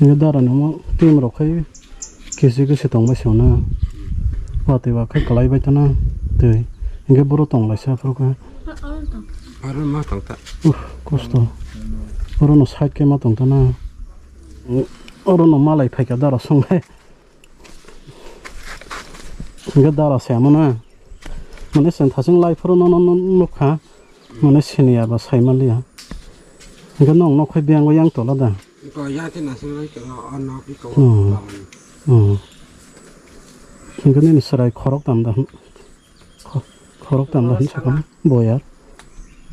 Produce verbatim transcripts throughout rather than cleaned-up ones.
Hingke dara ni omo team rok khai kisi kisi tong bai se na. Watwi ba khai kwlai bai tana twi. Hingke boro tong lai sa phuru khe. Aro ma tong ta. Uh, kosto. Oro no side khe ma tong tana. Oro no malai phai kha dara song hai. Hingke dara se amo na. Mane sen thasing lai phuru no, no, no, nukha. Mane siniya ba sai maliya. Hingke nong nok khai biyang o yang tola da. Ko ya te na sing lai ko, o nok iko. Hmm. Hmm. Hingke nini serai khorok tam da. Kho-, khorok tam da hin sakam boyar.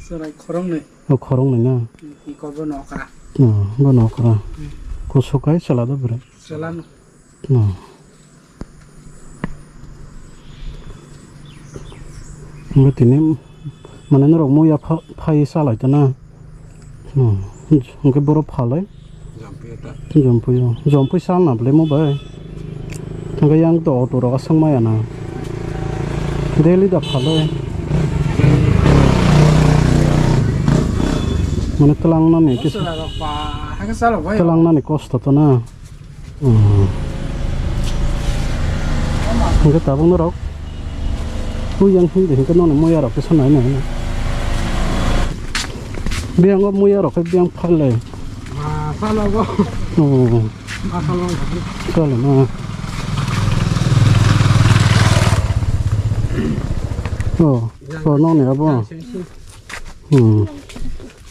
Serai khorok ni. O khorok ni na. Iko bo nokra. Hmm, bo nokra. Hmm. Kusukai sela da bwrwi. Sela no. No. Hingke tini mane norok muya pha-, phai salai tana. No. Hingke borok phalai. Jampuyo ta. Jampuyo. Jampui salna bwle mo bai. Hingke yang to auto rok aswk maya na. Daily da phalai. Mane twlang nani kisa. Twlang nani kosto to na. Hmm. Hingke tabuk norok. Tui yang hingde hingke noni muya rok kisa nai nai. Biyang o muya rok khe biyang phalai. Ma, salo bo. Oh. Ma, salo bo. Salo na. Oh, oh, noni abo. Hmm.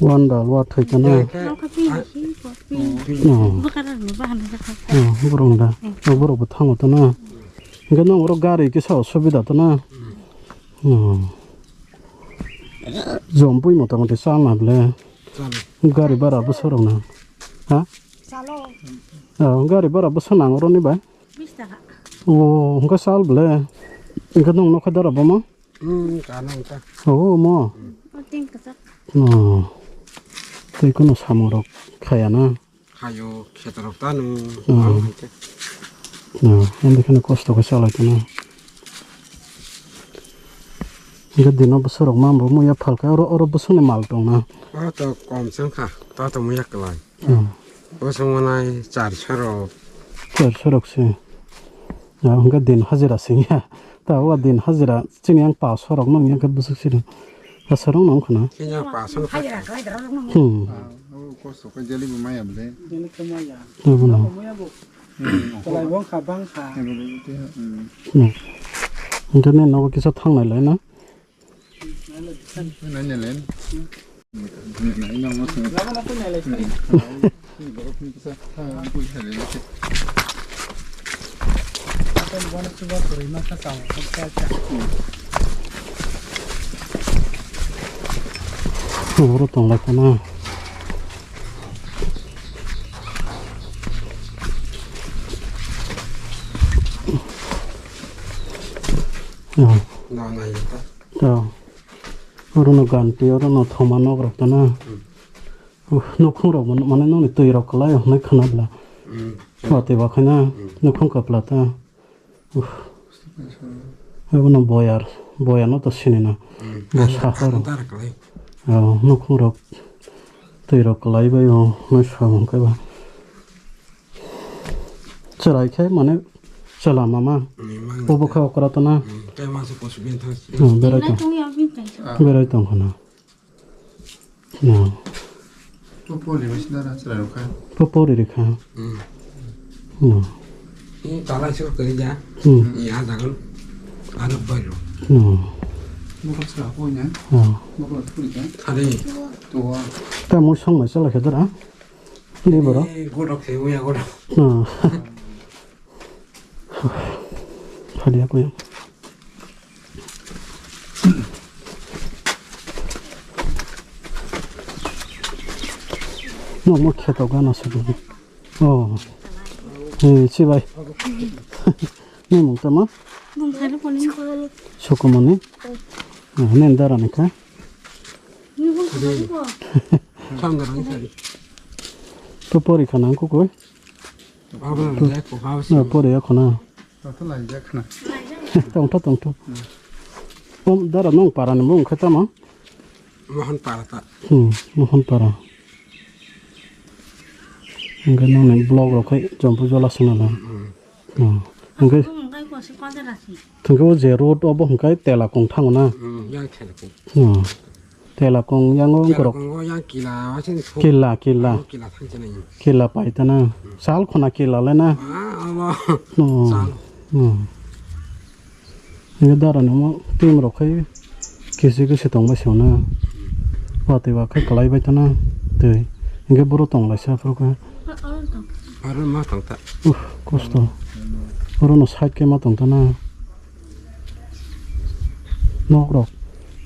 Wanda, wa thai kana. Nokha pini si ko, pini si. Oh. Bwkha rok ni bahana kha. Oh, borok da. Oh, borok bo thango to na. Hingke nong oro gari kisa osubida to na. Hmm. Jompui mota moti salna bwle. Gari bara bwsarok na. Ha? Salo. Oh, gari bara bwsa nang oro ni bai. Bis taka. Oh, hingke sal bwle. Hingke nong nokha dara bo ma? Hmm, kanang ta. Oh, mo. O ting kasak. Oh. Tei kono samung rok khaya na. Khayo kheto rok ta no. Oh. Ang hai te. Oh, ang dekhe no kosto khe salai tano. Hingke dino bwsarok mambo muya phalkha oro, oro bwswkni mal tong na. Oro to kom se wngkha, ta to muya kwlai. Hmm. Bwswk manai charso rok. Charso rok se. Ya, hingke din hajira singya. Ta o din hajira chini yang paso rok nang yang ke bwswk siri. Asarong nang khna. Kenya paso no kha. Hmm. Ah, o kosto khe jeli bo maya bole. Jeli khe maya. Abo no. Maya bo. Hmm. Kolai bong kha bang kha. Hmm. Hmm. Hingke ne nogo kisa thangnai lai na. Nai nai len. Nai nai nang no thang. Oro tong lai khana. Oh. No, no, no. Oh. Oro no ganti, oro no thoma nok rok tana. Hmm. Uh, nukhung rok bo mane nokni twi rok kwlai hwnwi khna bla. Hmm. Watwi bo khaina, hmm, nukhung kwpla ta. Uh. Abo no boyar, boyar no to sini na. Hmm. Bo sahar. Dar kwlai. Oh, nukhung rok twi rok kwlai bai o, hwnwi samung khe ba. Chwrai khe mane chwla mama. Hmm, mang obo khe okra tana. Hmm, tei mangsa posu bini thang si. Hmm, berai tong. Berai tong khana. Hmm. Popo ri bai sina ra chwrai rok kha. Popo ri ri kha. Hmm. Hmm. Ni talai sir kari ja. Hmm. Ni ha jagan. Ano bai ro. Hmm. Bokol sra ko nya. Hmm. Bokol puri ka. Thari. To. Ta mo song mai chala khedra. Ni boro. Ni godok se uya godok. Hmm. Phadiya ko yang. No mo kheto gana se. Oh. Hey, chibai. Ni mung tama? Bung khalo poni. Sukumoni. Ah, nen dara ni kha. Ni bung khalo po. Thang dara ni sari. To pori khana ko koi. Abo na jak ko ha. Na pori ya khana. To lai jak khana. Tong tho, tong tho. Om dara nong para ni mung kha tama? Mohon para ta. Hmm, Mohon para. Hwnkhe nokni block rok khai jompu jola swnam. Hmm. Hmm. Hwnkhe, hwnkhe bo se kondera si. Hwnkhe o je road obo hwnkhe tela kong thango na? Hmm, yang tela kong. Hmm. Tela kong yango tela wngkorok. Kong o yang kila, wasin thok. Kila, kila. Oh, kila thang chenai. Kila paitana. Hmm. Sal khona kila le na? Ah, abo. Hmm. Sal. Hmm. Hwnkhe dara nungmo team rok khai kisi kisi tongbai se mano. Watwi ba khai kwlai bai tana twi. Hwnkhe boro tonglaisa aphuru khe. Aro ma tong ta. Uff, kosto. Oro no side khe ma tong tana. Nok rok,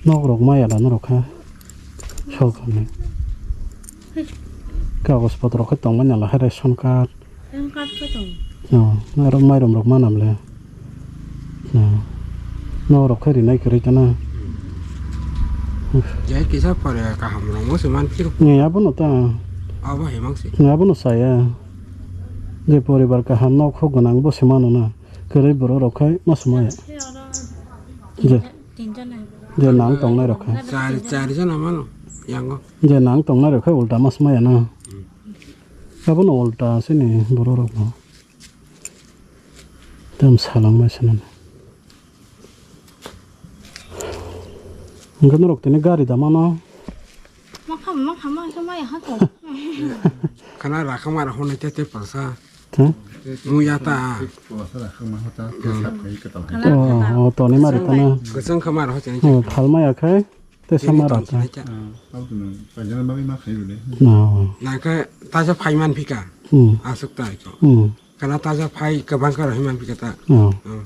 nok rok maya da norok kha. Sorkarni. Kagoj potro khe tongmani nala hai ration card. Ration card khe tong. Oh, aro mairum rok manam le. Oh. Norok khe rinai kwrwi tana. Jai kisa pore kaham rok mo se man phiro. Ni abono ta. Abo hai mang se. Ni abono saya. Je poribar kaham nok hok gwnang bo se mano na. Kwrwi borok rok khai ma se maya. Je. Tinjon nai. Je nang tongnai rok khai. Char, char jona mano yango. Je nang tongnai rok khai ulta ma se maya na. Hmm. Abono ulta sini borok rok no. Tam salang mai sanan. Hwnkhe norok tini gari da mano. Ma kham, ma kham, ma kham, ma ya ha to. Khana rakha mara hwnwi tei tei palsa. Tei? Mu ya ta. Palsa rakha ma hota, tei sa phai ka ta. Oh, oh, toni mari tana. Kwchwng kha mara hota. Oh, phalma ya khai. Tei sama rata. Ah, tau tu nang, paijana bagwi ma khai rwle. No. Nang khe taisa phai man phika. Hmm. Aswk tai kho. Hmm. Kana taisa phai kwbang khe rohorwi man phika ta. Oh. Oh.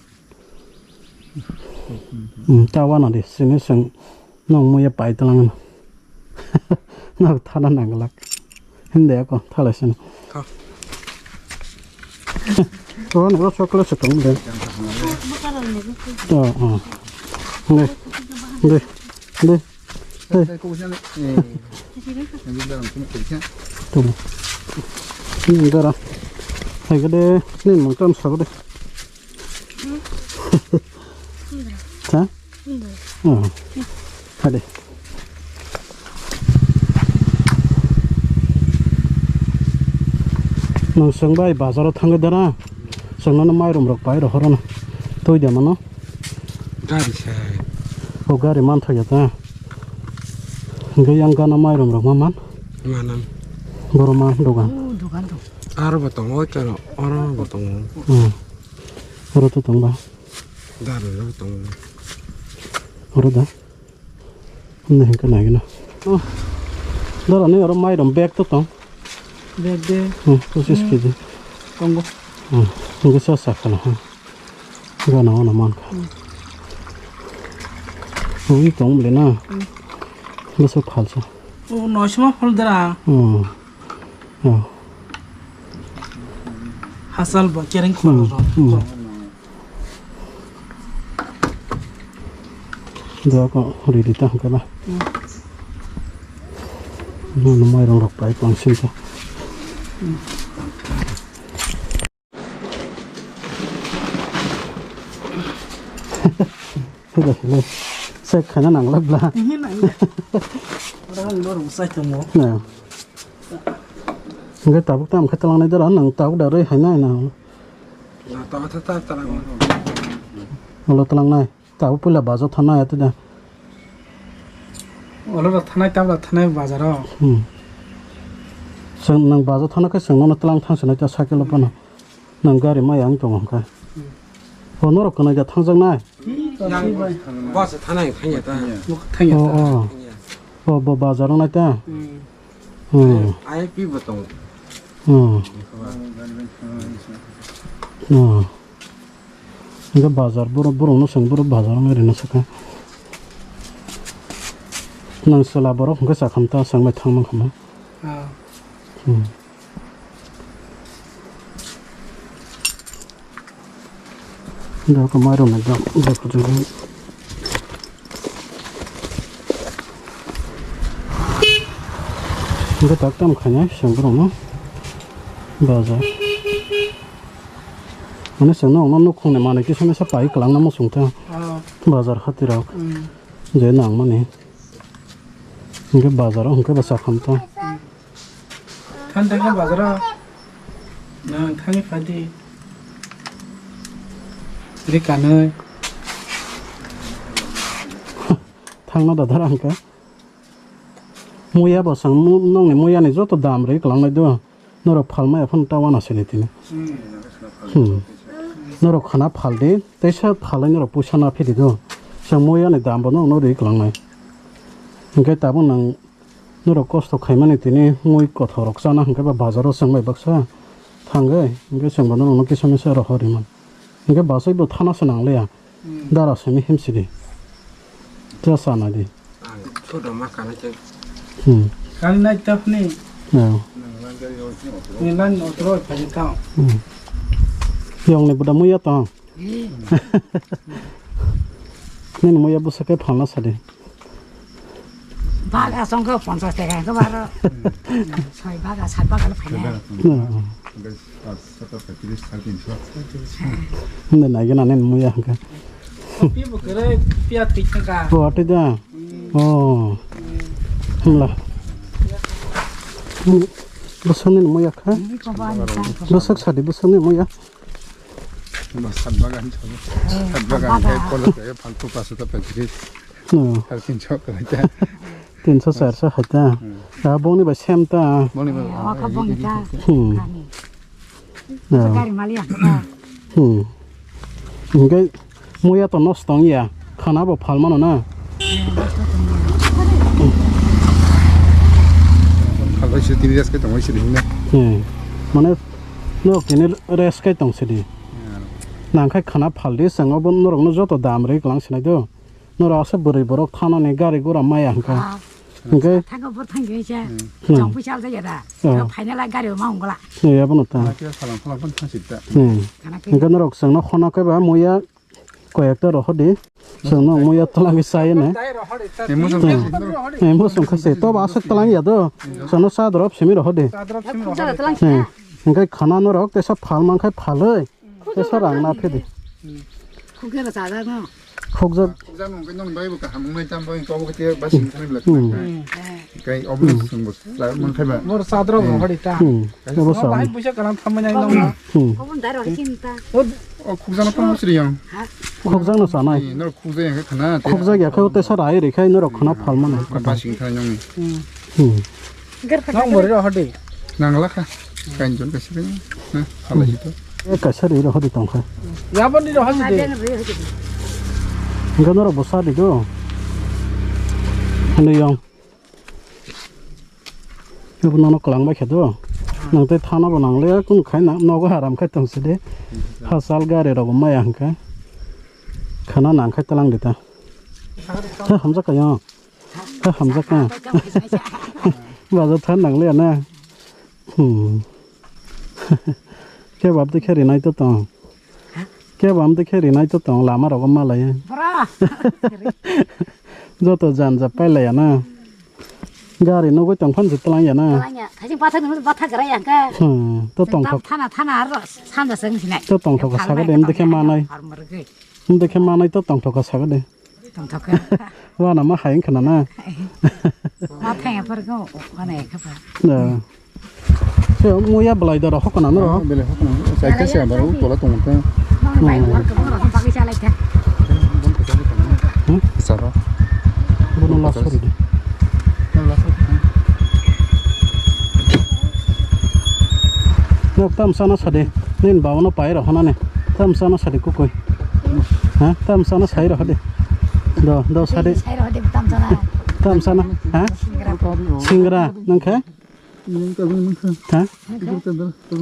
Hmm, ta wana di, sini seng nong muya pai talang. Nang thana nang lak. Hinde ako thala sini. Kha. Oh, ni chocolate se tong de. Oh, oh. De. De. De. De. Tong. Ni dara. Hai gede, ni mangtam sa gede. Ha? Oh. Hadi. Nung seng bai bazaro thangwi dana? Seng nono mairum rok pai rohoro na. Twi de mano? Gari se. O gari man thok ya ta. Hingke yang gana mairum rok ma man? Manam. Boro ma dogan. Oh, dogan to. Aro bo tongo, oi karo, oro bo tongo. Hmm. Oro to tong ba? Daro bo tongo. Oro da? Hwnwi hwnkhe naigwino. Oh. Dara ni oro mairum bag to tong. Bag de. Hmm, pochis kg. Tongo. Hmm, hwnkhe sa sakha na, hmm. Gana wana mankha. Hmm. Ui tong bole na. Hmm. Bwswk phalsa. O noisima phal dara. Hmm. Oh. Hasal bo kereng khoro. Hmm. Doa ko ready ta hwnkhe ba. Hmm. Nono mairung rok pai pang sing ta. Hmm. Check khaina nang lak bla. Ehe, nang ya. Ora ang lor usai tongo. Na. Hingke tabuk tam khe talang nai dara nang tabuk da roi hai nai na. Na, tabuk ta, ta, talang. Olo talang nai. Tabuk puila bajo thana ya tida. Olo ro thanai tabla thanai bazaro. Hmm. Seng nang bajo thana khe seng nono talang thang sinai ta cycle o phano. Nang gari maya wng tongo hwnkha. Hmm. O norok kwnwi da thangjaknai? Yang bus thanai thangya ta. Bo thangya ta. Oh, oh. Thangya. Oh, bo bazar wngnai ta? Hmm. Hmm. I P bo tongo. Hmm. Hmm. Hwnkhe bazar borok, borokno chwng borok bazar wngwi rwna sakha. Nang chwla borok hwnkhe chakhamta chwng bai thangma khama. Ah. Hmm. Doko mairum ekdam, doko jogoi. Hwnkhe tak tam khainai chwng borokno bazar. Mane chwng nokno nukhungni manwi kisa misa pai kwlangna muchungtha. Ah. Bazar hatirok. Hmm. Je nangmani. Hwnkhe bazaro hwnkhe bwsa khamtha. Hmm. Than tangkha bazaro. Nang thani phadi. Ri kanwi. Thangna da dara hwnkha. Muya bo chwng mu-, nokni muya ni joto dam ri kwlangnai do. Norok phalmaya phano ta wana sini tini. Hmm. Norok khana phaldi, teisa phalai norok puisa na phidi do. Chwng muya ni dam bo nokno ri kwlangnai. Hwnkhe tabuk nang norok kosto khaimani tini mui kothok rok chana hwnkhe ba bazar o chwng bai baksa thangwi, hwnkhe chwng bo norokno kisa misa rohor rimani. Hwnkhe bachai bo thana se nang liya. Hmm. Dara simi himsidi. Cha sana di. Ang chodo ma kana che. Hmm. Kang nai tap ni. Ya. Ni lan otro phai ta. Hmm. Yong ni buda muya ta. Hmm. Nini muya busa ke phalna sadi. Baga songkha ponchas taka ke baro. Soi baga, sat baga le phai na. Hmm. Hwnwi naigwna nini muya hwnkhe. Piya bo kwrwi, piya thwi thangkha. Bo atwi da? Hmm. Oh. Hwnla. Bwswk nini muya kha? Bwswk sadi bwswk nini muya? Sat bagan, sat bagan khe polo khe phaltu paso ta paikri. Hmm. Sar tinso kwrwi ta. Tinso charso hai ta. Hmm. Ah, bongni bai sem ta. Bongni bai. Eh, o kha bongni ta. Hmm. Kani. Ah. Gari mali ang ta. Hmm. Hwnkhe muya to nosto wngya. Khana bo phal mano na. Eh, nosto tongya. Phalbai se tini jas khe tongbai se hinna. Hmm. Mane norok tini rest khe tong sidi. Hmm. Nangkhai khana phaldi, chwng obo norokno joto dam rwi kwlang sinai do. Norok aswk bwrwi borok thanani gari gura maya hwnkha. Ah. Hwnkhe thango bor thangwi se. Hmm. Chong puisa aljak ya da. Oh. Final gari ma ungla. Ni abono ta. Salam salam phan thang sita. Hmm. Hwnkhe norok chwngno khona khe ba muya koyekta rohor di. Chwngno muya twlangwi chaya ne. Emotion. Hmm. Emotion kha se. Toba aswk twlang ya do. Chwngno cha drop simi rohor di. Hmm. Hwnkhe khana norok tesa phal mankhe phalwi. Tesa rang na phedi. Khukjano chajak no. Khukjak. Khukjak no, nong bai bo kaham nai tam bai ko bo kete bas sing thani blak. Hmm. Kai obo sung bo la man khai ba. Bor sadro bo hori ta. Hmm. Obo sa. Bahai puisa kalam thamma nai nong. Hmm. Obo daro chinta. O khukjak no pang sri yang. Khukjak no sanai. Nor khukjak yang khana. Khukjak ya khe tesa rai ri khai norok khana phal mano. Bas sing thani nong. Hmm. Hmm. Nang bori rohor di. Nang lakha. Kain jon kaisa bai. Ha, halai hito. E kaisa ri rohor di tongkha. Yabon di rohor di. Enggak norok bosa di do. Hande yong. Ibu nono kelang bai khe do. Nang tei thana bo nang le kun khai na nogo haram khai tong se de. Hasal gari rok maya hwnkha. Khana nang khai talang di ta. Ha, hamjak ka yong. Ha, hamjak na. Bajar than nang le na. Hmm. Kebab de khe rinai to tong. Kebab de khe rinai to tong, lama rogo malai. Bra. Joto janja pailai ya na. Gari nugui tong phan se twlang ya na. Twlang ya. Thajing pathak nung pathak gra ya ka. Hmm, to tong thok. Thana thana aro sanja seng sinai. To tong thok saga de, em de khe manai. Em de khe manai to tong thok saga de. Tongthok kha. Wana ma hai wngkha na na? Ma thaya phar ko, wana ya kha pa. Da. Se muya belai da rohok kana no? Belai hok kana. Sai ka se ambar u tola tong ka. Mang bai Hmm. War ka bang rohok pagi chalai kha. Hmm? Sara. Bono last kori de. Last kori. Nok tam sana sadi. Nin bawa no pai rohana ne. Tam sana sadi kukui. Ha? Tam sana sai rohade. Do, do sadi. Sai rohade tam sana. Tam sana. Ha? Singra. Singra. Nang kha? Ha?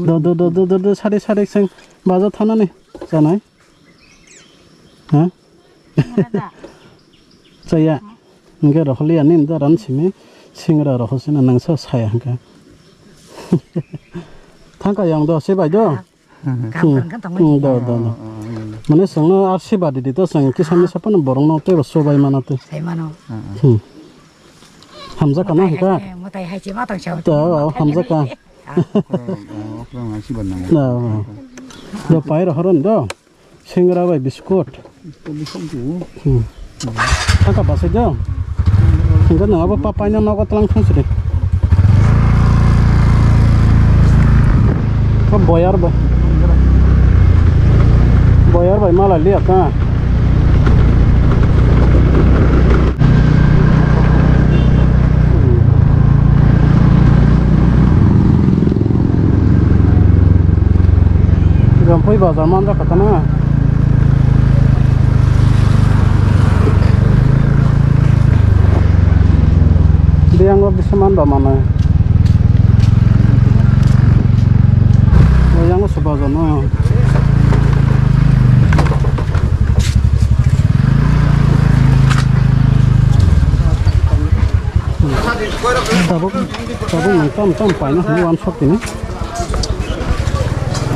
Do, do, do, do, do, do, sadi, sadi sing. Baja thana ne. Sanai. Ha? Chaya. Hingke roholi ani da ran simi singra roho sina nangsa saya hingke. Thangka yang do se bai do. Hmm. Hmm, do, do, do. Mane sangno ar se badi di to sang kisa misa pano borong no tebo sobai mana te. Sai mano. Hmm. Hamjak kana hingka. Mutai hai se matang sa. To, hamjak ka. Ah. Oh, oh, oh, hai se ban nang. Do, do. Do pai rohoron do. Singra bai biskut. Hmm. Thangka basai do. Hingke nang abo papaino nogo tlang thang sidi. Boyar bai, boyar bai malai liya ka. Jampui bazar manjak kha tana. Biyango biseman ba manai. Biyango se bazar no. Tabuk, tabuk nang tam tam paina hwnwi uansuk tini.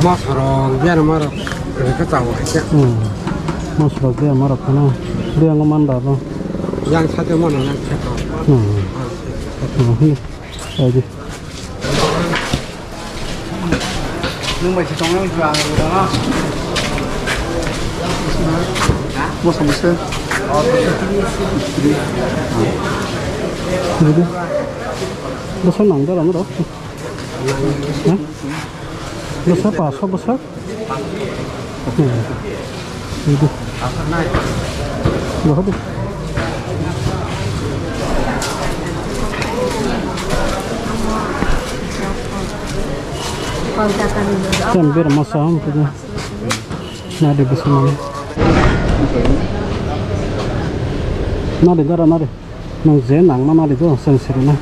Mosrok, biyan marok, rwkhe chao hai khe. Hmm. Mosrok biyan marok kheno. Biyango man da bo. Yang sate mano, yang kheto. Hmm. Hmm, hmm. Aidi. Nwng bai se tongnai wngkha ang rwgano. Mosok mosok. Bwsa nang dara mo rok. Ha? Bwsa paso bwsa. Hmm. Idu. Loh di. Tem bir masa ham tu. Nadi bwsa nang. Nadi dara nadi. Nwng je nangma nadi do, chwng sirina.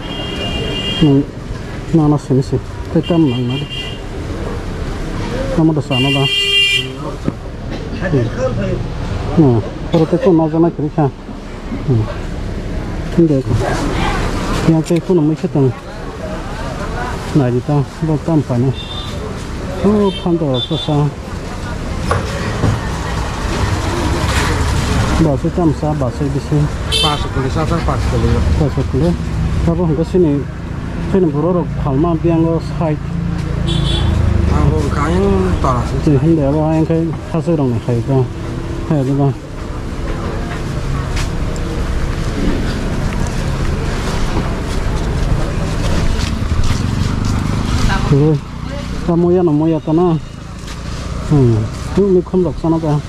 Nwng nana sini si. Tei tam nang nadi. Tamo da sana da. Hmm. Hmm. Poro tei ko na jana kiri kha. Hmm. Hinde ko. Yang tei ko nang mai khe tong. Nai di ta, bo tam pani. O phan to sa sa. Ba se tam sa, ba se bisi. Pas kuli sa sa, pas kuli. Pas kuli. Abo hingke sini, sini borok rok phalma biyango side. Abo kayang tara se. Sini hinde abo ayang kai khasoi rok ni khai ko. Hai do ba. Khe, ta moya no moya ta na. Hmm. Tu ni khum rok sana ta.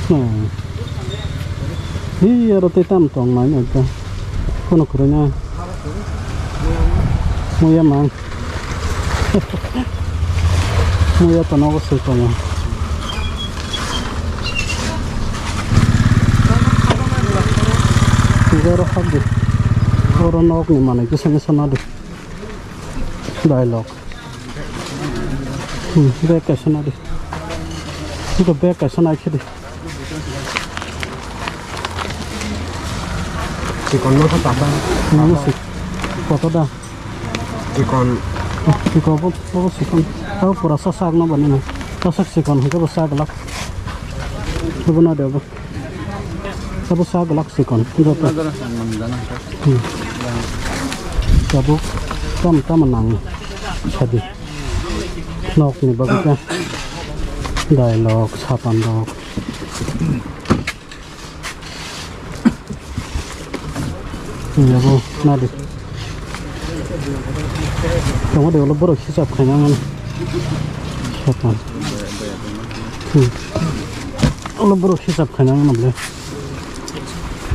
Hmm. Hi aro te tam tong nai no ta. Kono khuroi na. Moya mang. Muya to nogo se tongo. Oro hap di. Oro nok ni manai kisa misa na di. Dialog. Hmm, bag kaisa na di. Iko bag kaisa na khe di. Chikon no kha tapa. Namo sik. Koto da. Chikon. Chikon bo, bo sikon. Abo pura sa sak no bani na. Sa sak sikon hingke bo sa glak. Bo na de bo. Abo sa glak sikon. Joto. Hmm. Tabuk tam tam nang sadi. Nok ni bagwi khe. Dai lok, sapan lok. Yabo nadi. Tamo de ulo borok hisab khaina mano. Sapan. Hmm. Ulo borok hisab khaina mano ble.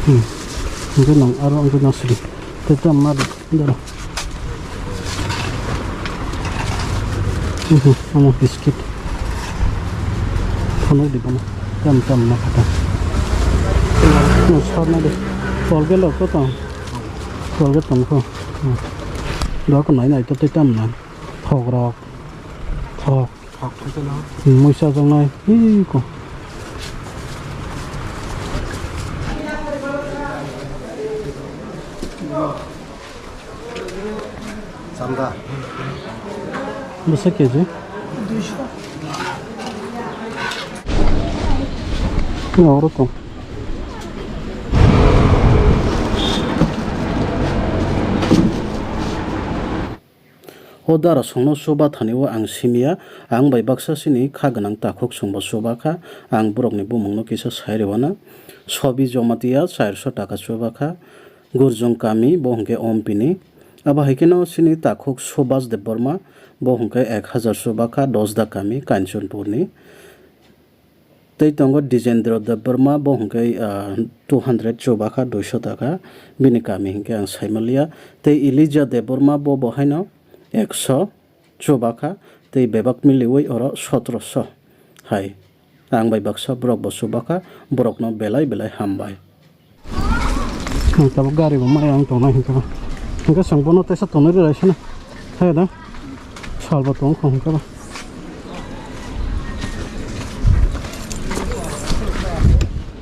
Hmm. Hingke nang aro hingke nang sidi. Tei tam nadi. Dara. Mhm, amo biscuit. Phunuk di bono. Tam tam na kata. No sor na di. Colgate lo ko tong. Colgate tong ko. Hmm. Dok nai nai to tei tam na. Thok rok. Thok. Thok thok na. Hmm, muisa jong nai. Hi ko. Chamda. Bwsa keji? Duisho. Ni oro tong. O dara songno chuba thani o ang simiya, ang bai baksa chini kha gwnang takhuk chwngbo chuba kha, ang borokni bumungno kisa sai rwna. Sobi Jomatia chairso taka chuba kha, Gurjung kami, bo hwnkhe Ompini, Abo hai kheno chini takhuk Subhas Debbarma, bo hwnkhe ek hazar chubakha Dosda kami Kanchanpurni. Tei tongo Dijendra Debbarma, bo hwnkhe, ah, two hundred chubakha, duiso taka, bini kami hwnkhe ang saimanliya. Tei Elijah Debbarma, bo bo haino ekso chubakha, tei bebak miliwi oro sotroso hai. Ang bai baksa borok bo chubakha, borokno belai belai hambai. Ang tabuk gari bo maya wng tongnai hwnkhe ba. Hwnkhe chwng bono teisa tonwi rwlaisana. Hai da. Sal bo tong kho hwnkhe ba.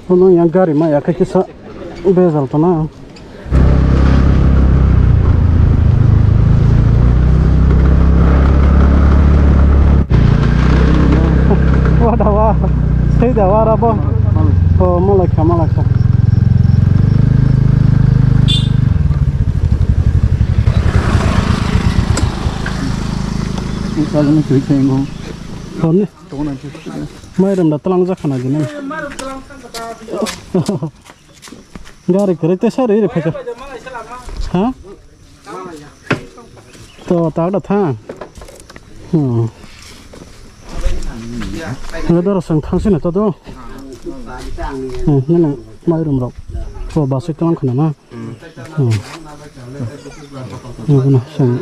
Bono yang gari maya khe kisa bejal tona. Wa da wa. Sei da wa ra bo. Oh, malai kha, malai kha. Salni twi khengo. Hone. Mairum da tlang jakha na dine. Gari kwrwi tei sari ri phaikha. Ha? To tak da tha. Hmm. Nang doro sang thang sini to do. Hmm, nini mairum rok. To basi tlang khana na. Hmm. Nang na sang.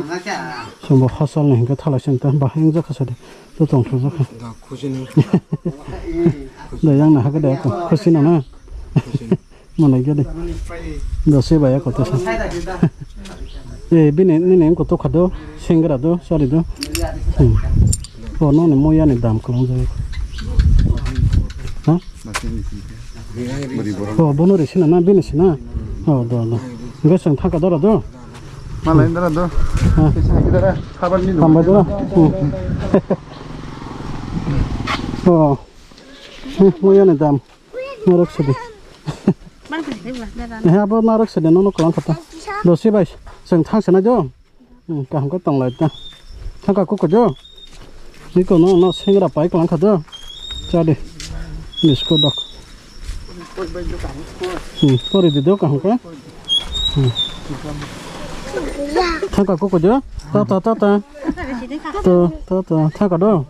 Sang bo hasal ni hingke thalai sini ta bahai jakha sadi. To tong thang jakha. Da khusi ni. Da yang na hake da ko khusi na na. Khusi ni. Mano gede. Do se baya koto sa. Eh, bini, nini ko to khado, singra do, sari do. Hmm. Oh, no, ni moya ni dam ko jai. Ha? Oh, bono ri sina na, bini sina. Oh, do, do. Nge sang thaka dora do. Malai dora do. Ha. Kisa kidara, khabar ni do. Hambai do. Hmm. Oh. Hmm, moya ni dam. Narok sidi. Bang tong thai bwla, dada. He, abo narok sidi, nono kwlang kha ta. Dosi bai, chwng thang sina jo. Hmm, kaham khe tong lai ta. Thang ka kuku jo. Niko no, no singra pai kwlang kha jo. Cha di. Biskut dok. Hmm, pori di do kaham khe. Hmm. Thang ka kuku jo. Ta, ta, ta, ta. To, to, to. Thang ka do.